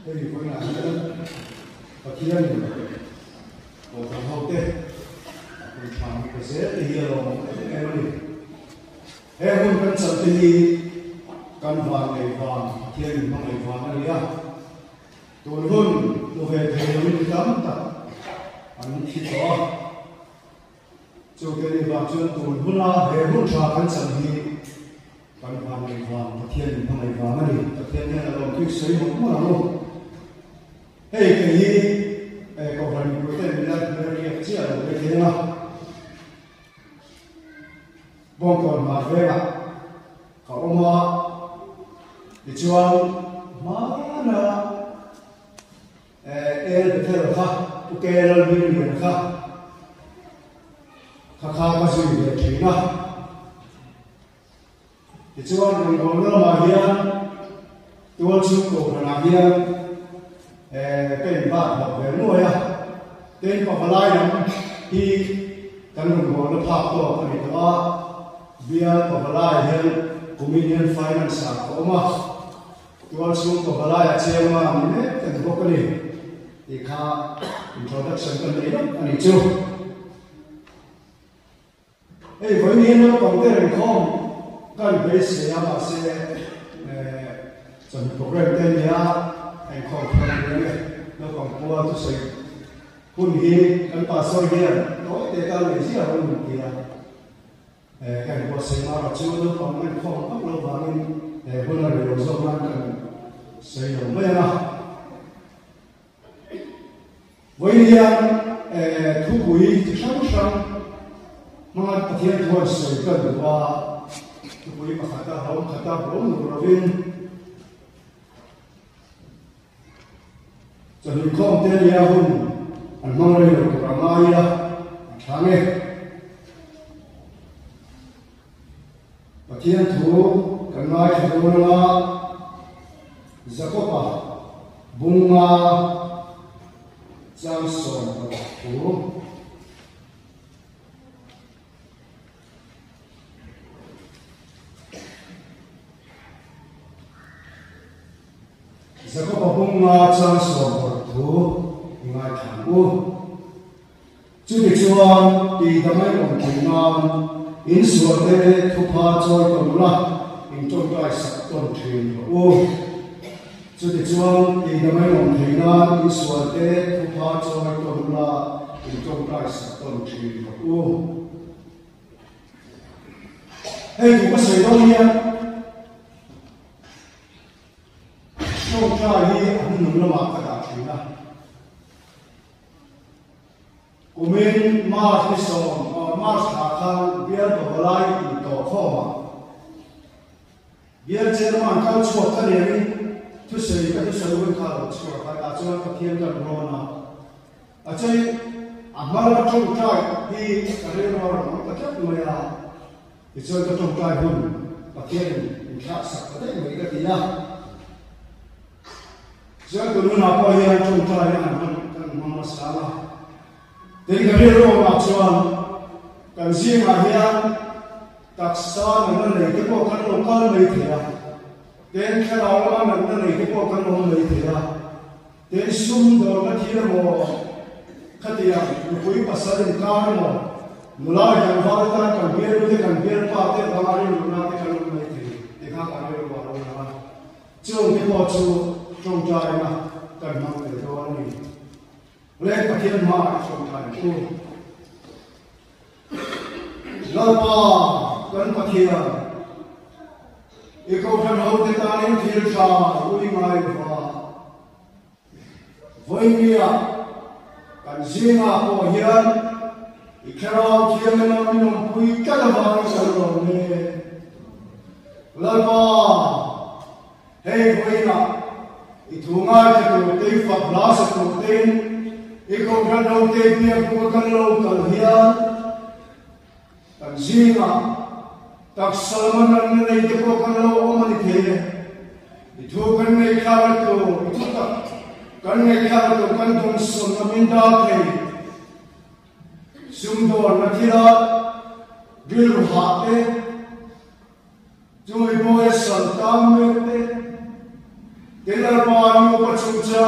Hei vawiinah hian Pathianin Kohhran hote a pui tha mi pe zel te hi a lawmawm em em a ni. He hun kan chal te hi kan van nei van, Pathianin hmangaih van a ni a. Tun hun hmu ve thei loin mi tam tak an thi tawh a. Chu te nih vang chuan tun huna he hun tha kan chan hi kan vanneih vang, Pathianin hmangaih vang a ni. Pathian hian a lawmthu i sawi mawlh mawlh ang u. Hei kei hi Kohhran mipuite min la riak chiah lo mai thei ang a. Bawngkawn hmar vengah ka awm a, tichuan hmana El Bethel kha, Pu Ke Lalhminglian kha, kha kha ka zui ve thin a. Tichuan rawngbawlna lamah hian tualchhung kohhranah hian ka inbat hlauh ve nuai a, tin pavalai lam hi kan rawngbawlna phak tawk a ni tawh a, bial pavalai hian kumin hian finance ah ka awm a, tualchhung pavalai a cheng a ni mek ka ni bawk a ni tih kha introduction ka nei lawk a ni chu. Hei vawiin hi naupang te rinkhawm kan beisei a mahse chawhnu program te nia a inkhawm thar a ni ang e. Naupang pua thusawi hun hi kan pastor hian tawi te tan nei ziah hun min ti a. Ka inbuatsaih mara chu naupang a inkhawm vak lo vangin hun a rei lo zawk nan kan sawi lo mai ang a. Vawiin hian thupui chi hrang hrang hmanga Pathian chuan sawi ka duh a, thupui pakhata hlawm khata hlawm nur lovin chawhnu khawm te nia hun an hmang rei lo tur a ngai ila a tha nge. Pathian thu kan ngaithla dawn anga Jakoba bunga chang sawm thu Jakoba bunga chang sawm thu i ngaithla ang u. Chutichuan, tihdamai awm theih nan insualte thupha chawi tawn ula, intawngtai sak tawn thin rawh u. Chutichuan, tihdamai awm theih nan insualte thupha chawi tawn ula, intawngtai sak tawn thin rawh u. Hei thu ka sawi dawn hian tawngtai hi a hnuhnung lamah ka dah thin a. Kumin March ni sawm, March thla khan bial pavalai intawh khawmah bial chairman kal chhuak ka niangin thusawi ka thusawi hun kha a lo chhuak a, tah chuan Pathian kan rawn a, a chei a hmar a tawngtai hi ka rilru a rawn awm ta tlat mai a, tichuan ka tawngtai hun Pathianin min thlahsak ta daih mai ka ti a. Chuan tun hunah pawh hian tawngtaina an hman kan hmang nasa a. Tin, ka rilruamah chuan kan zingah hian taksa natna nei te pawh kan lo kal mai thei a, tin thlarau lama natna nei te pawh kan awm mai thei a, tin sumdawnna thil emaw khatiang nupui pasal inkar emaw nula leh tlangval te tan kan bialnu te kan bialpa te vanga rilruhna te kan awm mai thei ti kha kan rilruah a lo lang a. Chung te pawh chu tawngtaina kan hmang tel dawn a ni. Leng Pathian hmaah i tawngtai ang u. Lalpa kan Pathian, i kohhran hote tanin thil tha i ui ngai lo va. Vawinia kan zingah pawh hian i thlarau thianghlim a min awmpui tlat avangin kan lawm e. Lalpa, hei vawiinah i thu ngaithla tur te, i fak hla sa tur tein i kohhran ho te biak buk a kan lo kal hian kan zingah taksa lama natna nei te pawh kan lo awm a ni thei e. I thu kan ngaihthlak a tur, i thu tak kan ngaihthlak a tur kan dawnsawmna min dar thei. Sumdawnna thila rilru hah te, chumi pawh e sal tang mek te, te Lalpa nupa chungchang.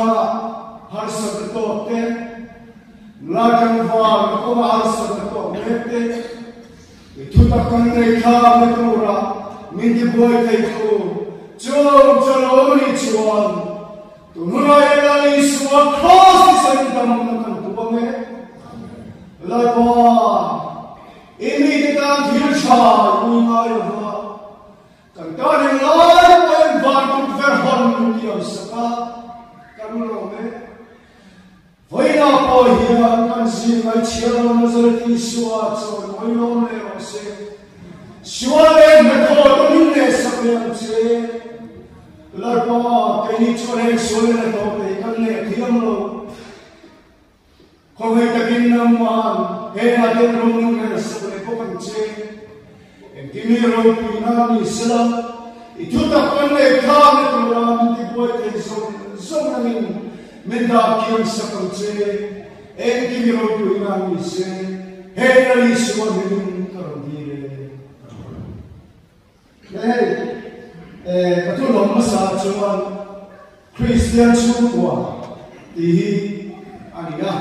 kan ngaihthlakna tura min tibuai thei tu chung chu lo nih chuan tun hunah hian Lal Isua Kraws thisen damna kan tu ang e. Lalpa, i mite tan thil tha i ui ngai lo va, kan tan englai pawhin van tukverh hawn min tiam sak a, kan lawm e. Vawiinah pawh hian kan zing ngaichhia lo Nazareth Isua chawi mawi lawm leh rawh se. Sual leh hnathawh te min leh sak leh ang che. Lalpa, keini chuan heng sual leh hnathawh te hi kan leh thiam lo. Khawngei takin nangmahan hengah te rawng min rel sak leh bawk ang che. Engtin nge ropuina ni sela, i thutak kan leh thlakna tura min tibuai thei zawng zawng angin min dah kiam sak ang che. Engtin nge ropuina ni se, he Lal Isua hmingin ka rawn dil e. Le hei, ka thu lawm hmasa chuan Kristian chhungkua tih hi a ni a,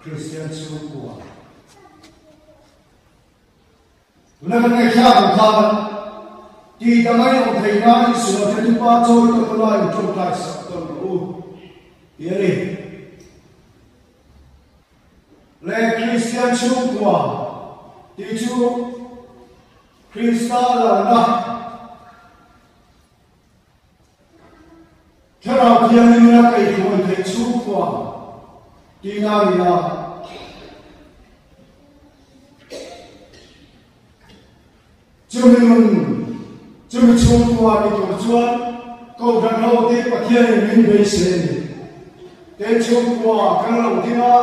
Kristian chhungkua. Tuna kan ngaihthlak ang khan tih dang a inawm theih nan Isua te tupa chawi tawh ula in tawngtai sak tawn rawh u ti a ni. Le Kristian chhungkua tih chu Krista lalna Thlarau Thianghlim a kaihhruai theih chhungkua tihna a ni a. Chumi nun, chumi chhungkua ni tur chuan Kohhran ho te Pathianin min beisei a ni. Te chhungkua kan lo ding a,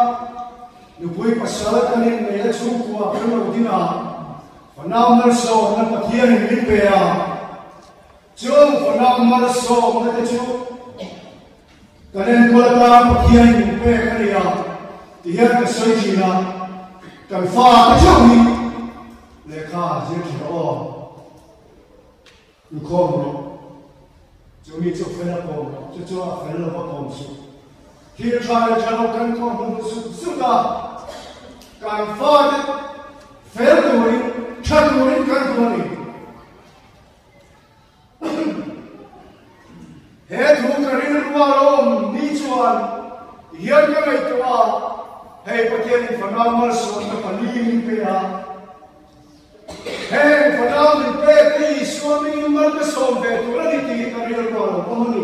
nupui pasal kan inneih a chhungkua kan lo ding a, fanau malsawmna Pathianin min pe a. Chung fanau malsawmna te chu kan enkawl atan Pathian min pek a ni a, ti hian ka sawi thin a, kan fa te theuh hi lehkha zir thin rawh aw, inkhawm rawh, chu mi chu fel a kawm rawh, chu chu a fel lo va kawm suh, thil tha leh tha lo kan kawm hmu zut zut a, kan fa te fel turin, tha turin kan duh a ni. He thu ka rilru a lawm ni chuan hian ka ngaihtuah a, hei Pathianin fanau malsawmna pali min pe a, heng fanau min pek te Isua mingin mal ka sawm ve tur a ni tih hi ka rilru a lo awm a ni.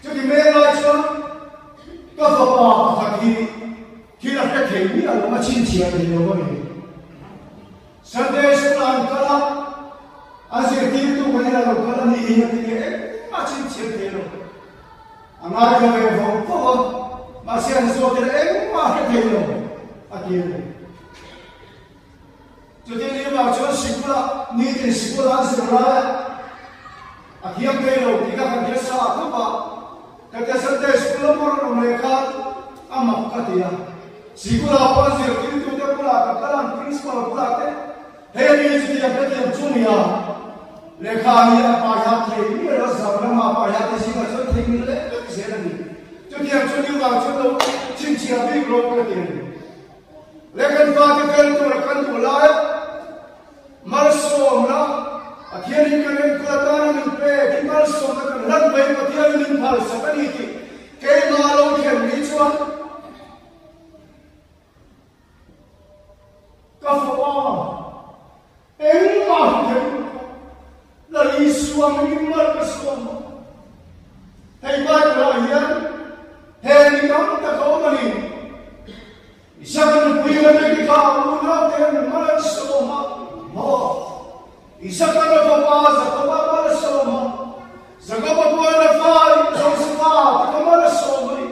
Chuti mek lai chuan ka fapa pakhat hi thil a hre thei miah lo, a chhinchhiah thei lo a ni. Sunday school ah an kal a, a zirtirtu kan ila lo kal a ni hi a ti nge engmah a chhinchhiah thei lo. A ngaithla ve vawk vawk a, mahse an zawt ila engmah a hre thei lo a ti a ni. Chuti ni vang chuan sikula nitin sikula an zir lai a, a thiam thei lo tih kha kan hre sa khawp a, ka tia Sunday school lamah rawn awm leh khan a mak ka ti a, sikula pawh an zirtirtute bulah ka kal a, an principal bulah te hei a ni chutiang ka thiam chu nia, lehkha hi a paia thei miah lo, zam lama paia te zingah chuan thei mil leh vek zel a ni, chutiang chu ni vang chuan lo chhinchhiah bik lo ka ti a ni. Leh kan fate fel tura kan duh laia malsawmna Pathianin kan enkawl atana min pek hi malsawmna kan hlan mai Pathianin min phalsak a ni tih keimah lo thlen ni chuan ka fapa engmah hmu thei lo Lal Isua mingin mal ka sawm a, hei Bible ah hian he ni tam tak a awm a ni. Isaka nupui Rebeki kha a unau te an mal an sawm a, maw? Isaka na fapa Jakoba mal a sawm a, Jakoba pawhin a fa Josefa te kha mal a sawm a ni.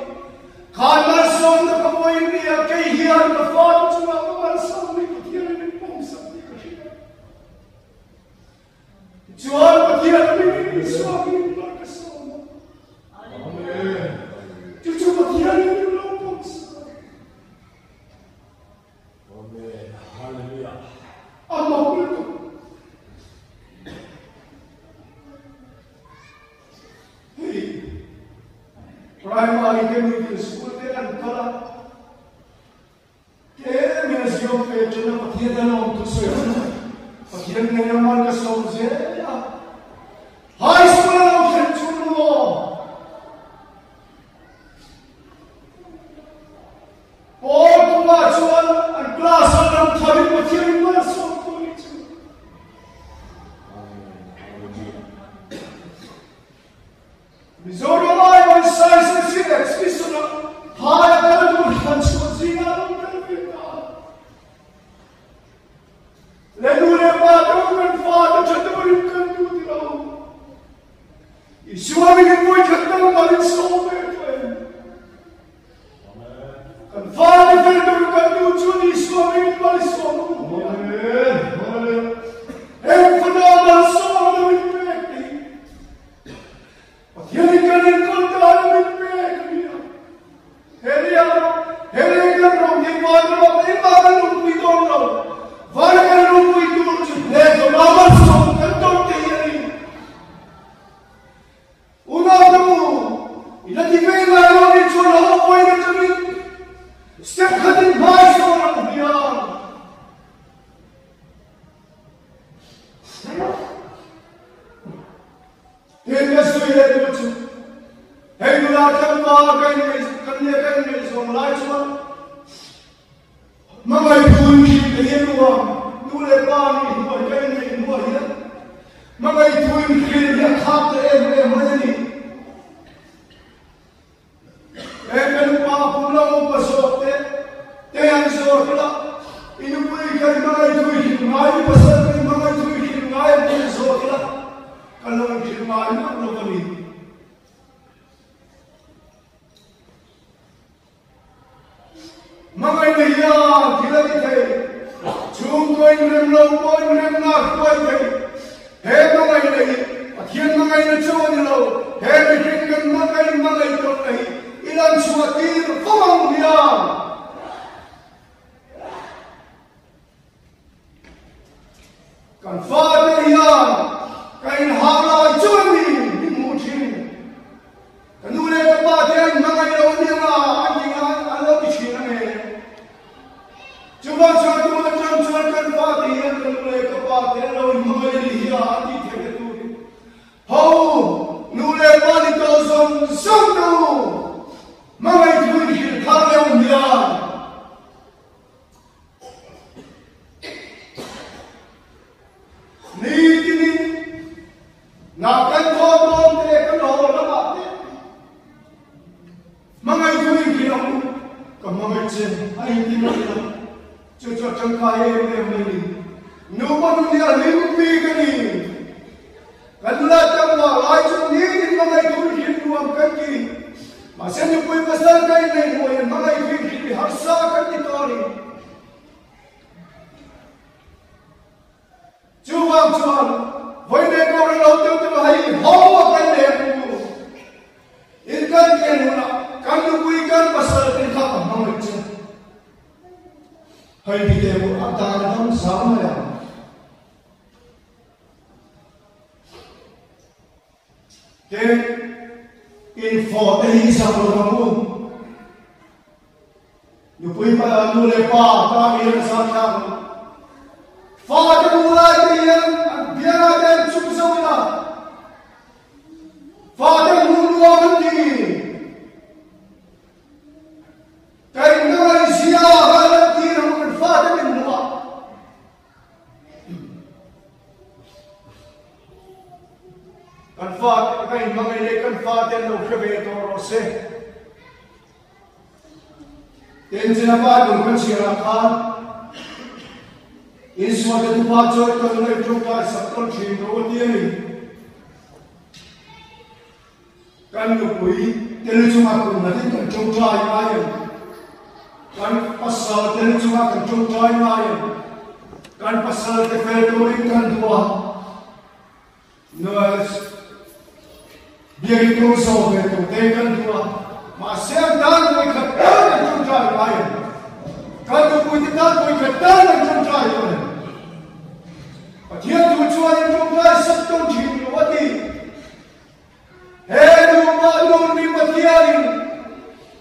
Khan malsawmna ka pawhin nia kei hian ka fate chungah ka malsawm ni Pathianin min pawmsak tih ka hria. Tichuan Pathian mingin Isua mingin mal ka sawm a. Amen. Chu chu Pathianin min lo pawmsak a. Amen. Hallelujah. A mak lutuk. Hei primary te middle school te an kal a. hian mal ka sawm zel a. High school a lo thlen chu maw? Pawl tumah chuan an class a ram tharin Pathianin mal a sawm tu ni chu. Mizoram aiawin Science and Exhibition ah phai a kal tur thlan chhuah zingah a lo tel ve ta. Le nu leh pa te u kan fa te tha turin kan duh ti lo. Isua mingin vawikhat tal mal in sawm ve tawh em? Kan fa te fel tur kan duh chuan Isua mingin mal i sawm ang u. Heng fana mal sawm lo in pek te hi Pathianin kan enkawl dan a min pek a nia. Helia, Helia kan rawng hi van ramah engmah kan luhpui dawn lo. Vana kan luhpui tur chu hle tawh a malsawm kan dawn te hi a ni. Unau te u, i la ti ve ngai lo nih chuan a haw pawi na changin step khatin hmai sawn ang hmiang. Tin ka sawi leh duh chu, hei nula tlangval ka inngaih kan leh ka inngaih zawng lai chuan hmangaih thun thin te hian nuam nu leh pa nih hnuai ka inngaih hnuah hian hmangaih thun thin hi a khak ta em em mai a ni. He ka nupa kum lo upa zawk te te an zawt ila, i nupui ka i hmangaih thui hrilh ngai, i pasal ka i hmangaih thui hrilh ngai an ti zawt ila, ka lo inhrilh ngai meuh lo a ni. Hmangaihna hian thil a ti thei, chhungkaw inrem lo pawh inremna a hruai thei. He hmangaihna hi Pathian hmangaihna chu a ni lo, he mihring kan hmangaih hmangaih tawrhna hi i lan chhuah tir fo ang hian. Kan fate hian ka inhau lai chu a ni min hmuh thin. Ka nu leh ka pa te an hmangaih lo aniang a, an ti nga an lo ti thin a nge. Chuvang chuan tun atang chuan kan fate hian ka nu leh ka pa te an lo inhmangaih a ni hi a, an tih theih na turin ho nu leh pa ni tawh zawng zawng te u hmangaih thu in hrilh thar leh awm hian. Nitinin na kan thaw dawn te leh kan haw lamah te hmangaih chu in hrilh ang u, ka hmangaih che a inti mai a, chu chu a tangkai em em mai ni. Nupa nun hi a hlim bik a ni. Kan nula tlangval lai chu nitin hmangaih thu in hrilh nuam kan ti. Mahse nupui pasal ka inneih hnuaiin hmangaih thu in hrilh hi harsa kan ti tawh a ni. Chuvang chuan vawi leh ko reng lo deuh deuh hei ho a kan leh ang u. In kan pian hunah kan nupui kan pasal te kha ka hmangaih che. Hei ti teh u a dan dam zang mai ang. Tin, infawh te hi zak lo ang u. Nupui pa, nu leh pa tan hian a zat thlak lo. Fate nu lai te hian an biangah te an chuk zo ila, fate nu nuam an ti. Ka inhmangaih zia kha lan tir ang kan fate min hmuh a. Kan fate, ka inhmangaih leh kan fate an lo hre ve tawh rawh se. Tin, china Bible kan chhiarah khan Isua te tupa chuan kan ngaih tawngtai sak tawn thin rawh a ti a ni. Kan nupui te lu chungah kum nghatin kan tawngtai ngai em? Kan pasal te lu chungah kan tawngtai ngai em? Kan pasal te fel turin kan duh a. Nurse, Biakin kawng zawh ve tawh te kan duh a, mahse an tan vawikhat tal an tawngtai ngai em? Kan nupuite tan vawikhat tal an tawngtai dawn em? Pathian thu chuan in tawngtai sak tawn thin lo a ti. He nupa nun mi Pathianin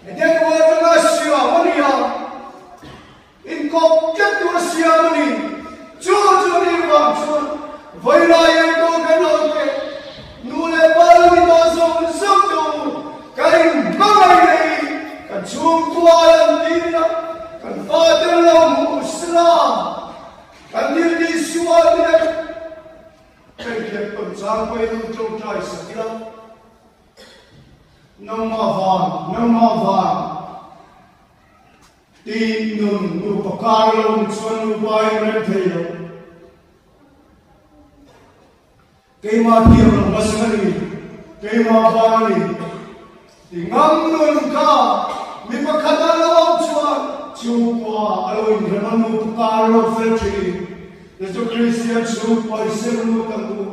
Eden huan atanga siam a ni a, Inkawp tlat tur a siam a ni. Chu chu ni vang chuan Vawilah hian ko kan awm teh. Nu leh pa lo ni tawh zawng zawng teh u. Kan inhmangaih leh i kan chhungkua lan tir a, kan fate lo hmuh sela, kan thil tih sual te kan thiam tawn chang pawhin an tawngtai sak ila. Nangmah van, nangmah van. Tih nun nupa kar lo ni chuan nupa in rem thei lo. Keimah thiam lo hmasa ka ni, keimah van a ni. Ti ngam nun kha mi pakhat a lo awm chuan chhungkua a lo inrem a nupa kar a lo fel thin. Te chu Kristian chhungkua i ser lut ang u.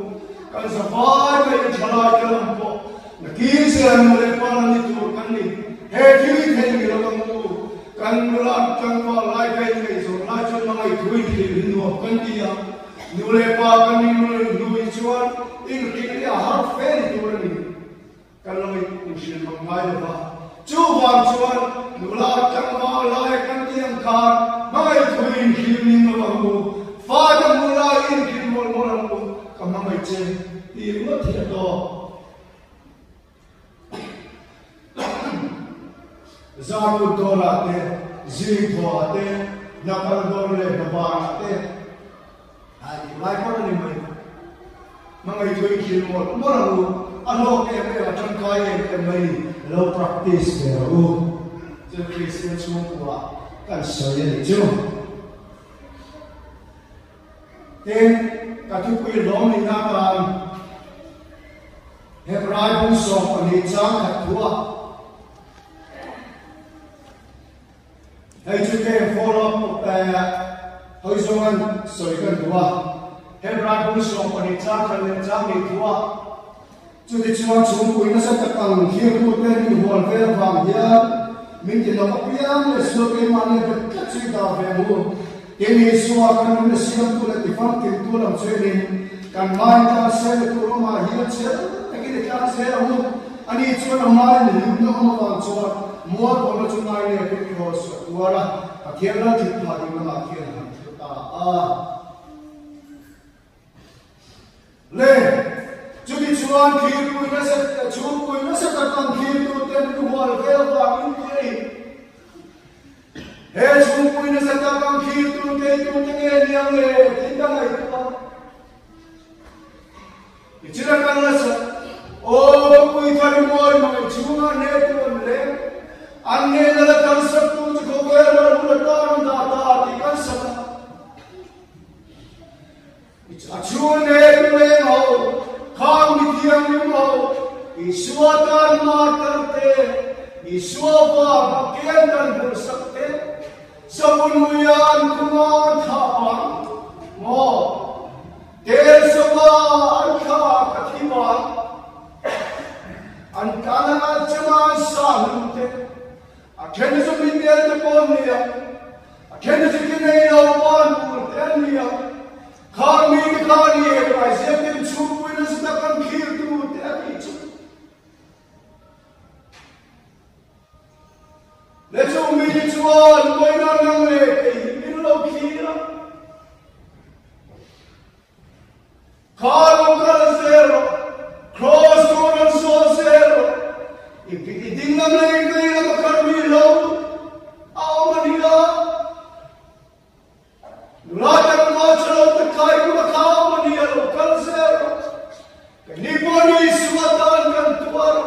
Kan zavai mai in thalai te lam pawh nakin zel nu leh pa la ni tur kan ni. He thil i theih ni lo ang u. Kan nula tlangval lai ka in ngaihzawn lai chuan hmangaih thu in hrilh hi nuam kan ti a. Nu leh pa kan in hnu hi chuan inhrilh hi a har fe ni tur a ni. Kan lo inhrilh mang ngai lo va, chuvang chuan nula tlangval lai kan tih ang khan hmangaih thu inhrilh ning lo ang u, fate hmuh lai inhrilh mawlh mawlh ang u, ka hmangaih che tih ringawt hi a tawk. Zarkut dawrah te, zingthawhah te, hnakal dawr leh hnabanah te, Ai tih lai pawh a ni mai. Hmangaih chu i hrilh mawlh mawlh ang u, a hlawk em em, a tangkai em em mai ni, lo practice ve rawh u. Chu Kristian chhungkua kan sawi a nih chu. Tin, ka thupui hlawm nihna atan Hebrai bung 12 chang khat thuah Hei chu keng follow up hawi zawng an sawi kan duh a, Hebrai bung 12 chang khat leh chang hnih thu a, chuti chuan chhungpui nasa tak ang thirtute min hual vel avang hian min ti lo apiang leh sual keimahni a bet tlat chu i dah ve ang u. Tin, Isua kan nunna siamtu leh tifamkimtu lam chuanin kan mai tlan sel leh tur awmah hian chel takin i tlan zel ang u. Ani chuan a hmain hlimna awm avang chuan mualpawlna chu ngai nepin kraws a tuar a, Pathian ral thil phah ding lamah khian a han thu ta a. Le, chumi chuan thirpui nasa, chhungpui nasa tak ang thirtuten min hual vel vangin ti a ni. He chhungpui nasa tak ang thirtu keitute nge niang le tih ka ngaihtuah a. Tichira kan la sak, Aw khawpui thar i mawi hmangaih chhungah hnehtu an leng, an hnehna la kan saktu chu khawvel ral hun atan an dah ta tih kan sak a. A chhung hnehtu leng ho, khang mithianghlim ho, Isua tan martar te, Isua vang a kian kan hmuh sak te, Savun muia an khuma an thlah bang maw? Tel sava an thla ka thi bang, an tan anga an chema an sa hlum te, a then chu mi tel te pawh an ni a, a then chu ki nei lo pan tur te an ni a, khang mi te kha ni e kai ziak in chhungpui nasa tak an thlir tu te a tih chu. Le chung mi te chuan vawiina nang leh kei hi min lo thlir a. Kha lo kal zel rawh, Kraws tur an sawn zel rawh, i i ding lam leh i vei lam a kar mi lo a awm a ni a. Nula tlangval tha lo tak kai kum a kha awm a ni a lo kal zel rawh. Keini pawh ni Isua tan kan tuar a.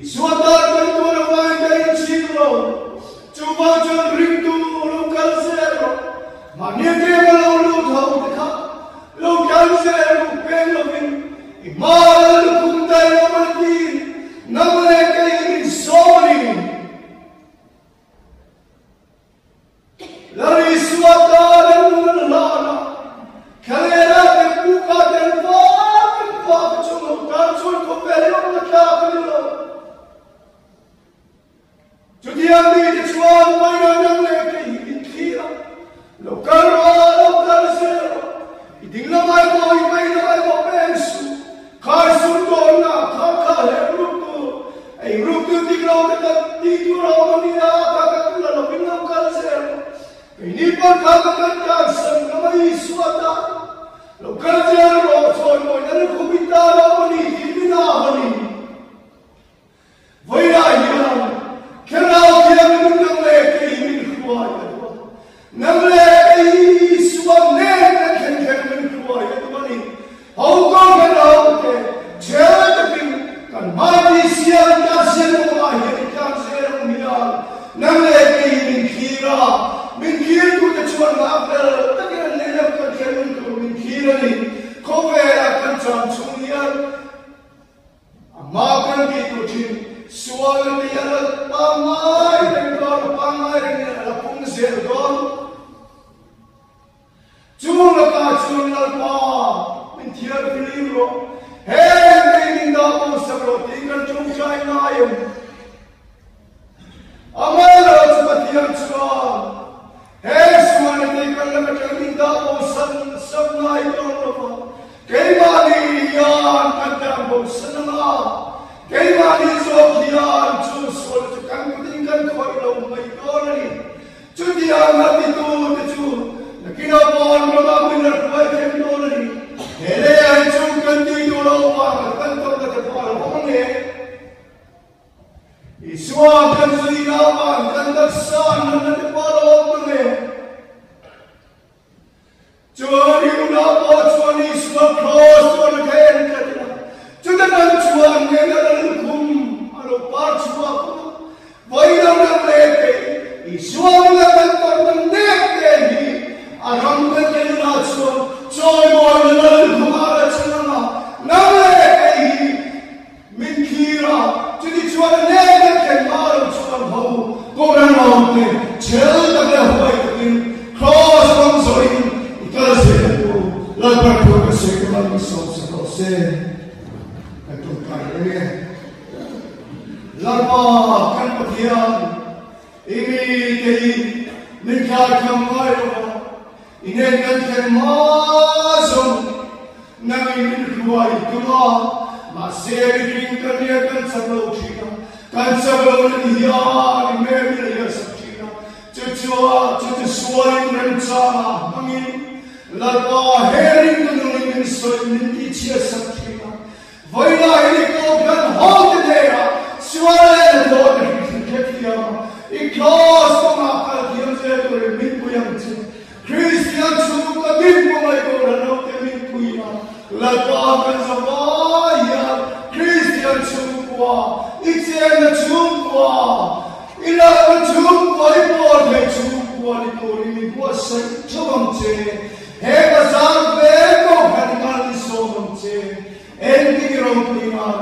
Isua tan kan tuar avangin kan inchhir lo. Chuvang chuan ringtu lo kal zel rawh. Mahni tlem a lo lut ho te kha. Lo kal zel rawh chawi mawi na lukhum i ta lo a ni tih min au a ni. Vawilah hian Thlarau Thianghlim nang leh kei min hruai a duh a, nang leh kei Isua nen kan thlen thleng min hruai a duh a ni. Ho kawng lo te chhel takin kan hmai siam ta siam kawngah hian i tlang zel ang hian nang leh kei min thlir a, min thirtute chuan ngahfel takin an lehlam kan thlen hun tur min thlir a ni. Khawvelah kan cham chhung hian a hma kan tih tur thin sual a nia la pangngai reng dawn a, pangngai rengin a la pung zel dawn. Chung lakah chuan Lalpa min thiar filim rawh, heng kei min dah bo sak rawh tih kan tawngtai ngai em? Amaherawh chu Pathian chuan heng sualna tei kan lam atang min dah bo san sak ngai dawn lo va, keimahni hian kan tang bo san anga, keimahni zawk hian chu sualna chu kan kutin kan khawih lo mai dawn a ni. Chutiang a titute chu nakinah pawn rama min la hruai thleng dawn a ni. He leiah hi chuan kan tih duh loh vanga kan tawrhna te pawh a lo awm ang e. Isua kan zuina avang kan taksa nunna te pawh a lo awm ang e. Chuan i unau pawh chuan Isua kraws chuan a khen tlat a, chuta kan chuan ngen a la lukhum a lo par chhuak a, vawi dang dang leh kei Isua bula kan tawrhna nek te hi a ram kan kenna chuan chawimawi la lukhum a la chhan ang a, nang leh kei hi Min thlir a, chuti chuan a nek leh thlen hma lo chuan ho Kohhran awmte chhel tak leh huai takin Kraws rawng zawhin i kal zel ang u. Lalpa thu ka sawi ka mal min sawm sak rawh se. Kan tawngtai reng e. Lalpa kan Pathian, i mite hi min thlai tham ngai lo va, I nen kan thlen hma zawng nangin min hruai tum a, mahse mihring ka nia kan chak lo thin a, kan chak lo na ti hian i hmel min a hian sak thin a, chu chuan chu chu sualin remchangah hmangin Lalpa he ringtu nungin min sawi min tihchhiat sak thin a, Vawilah hi i kohhran ho te hnenah sual leh hnathawh te hrilh hre thiam a, i class kawngah kal thiam zel turin min pui ang che. Kristian chhungkaw dinhmun leh kohhran ho te min pui a, Lalpa kan zavai hian Kristian chhungkua, i chenna chhungkua, i lalna chhungkua, i pawl theih chhungkua ni turin min buatsaih theuh ang che. He bazar ve kohhran kal i sawm ang che. Engtin i ropui ngan?